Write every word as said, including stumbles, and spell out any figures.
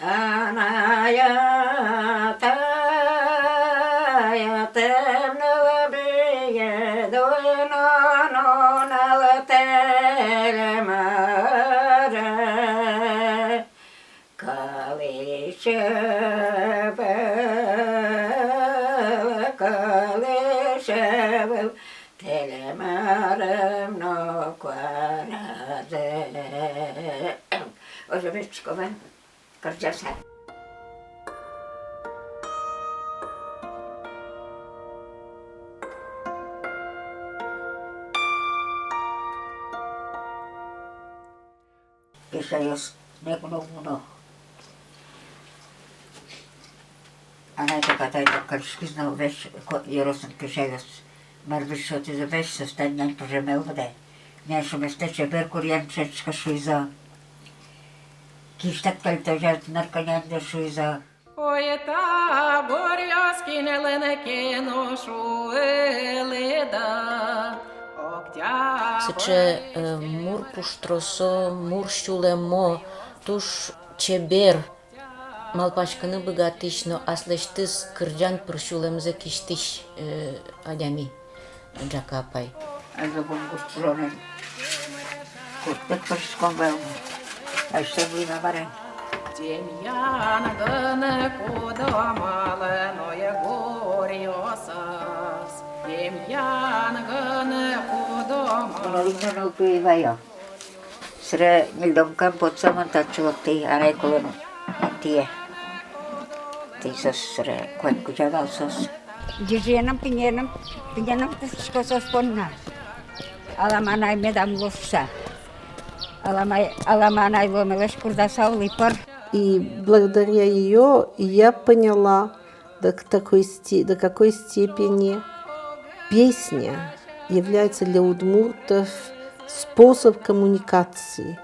Анай-атаятэм нылпие дуно нунал тэльмаре. Кылӥсь ӧвӧл, кылӥсь ӧвӧл, тэльмарем но куаразэ. Озьы вераськом-а? Кырӟаса. Кесяйёс ноку но уг мыно. Анай-атайтэк кариськиз но, весь ко-, ёросын кесяйёс мар висётӥзы, весь соос тани нянь пыжемелы быдэ. Нянь шуместэ чебер куръян дышетске шуизы. Кисьтэк кельтозяз ныркы няньдэ шуизы. Ой, та гуръёс кинлэн ке но шуылӥды, Октябрь. Сыӵе, э, мур пуштросо, мур сюлэмо, туж чебер, малпаськыны быгатӥсь но аслэсьтыз кырӟан пыр сюлэмзэ кисьтӥсь, э, адями. Ӝака апай. Азьло гурт пыронэн гуртэк пыриськом вал. Асьсэ вуиз-а, мар-а? Тӥни янгыны куддомалэн, ой, гуръёсыз. Тӥни янгыны куддомалэн. Мон оло ик но нылпи ваё. Сэре ньыльдон компот сомында чылыктӥ, анай кулын тӥе. Тӥ соос сэре куать кузя вал соос. Ӟизьыеным, пиньыеным, пиньыеным тӥскисько соос понна. Алама анай медам луы шуса. Алама, алама анай луэмелэсь курдаса улӥ пыр. И благодаря её я поняла, до к-, такой сте-, до какой степени песня является для удмуртов способ коммуникации.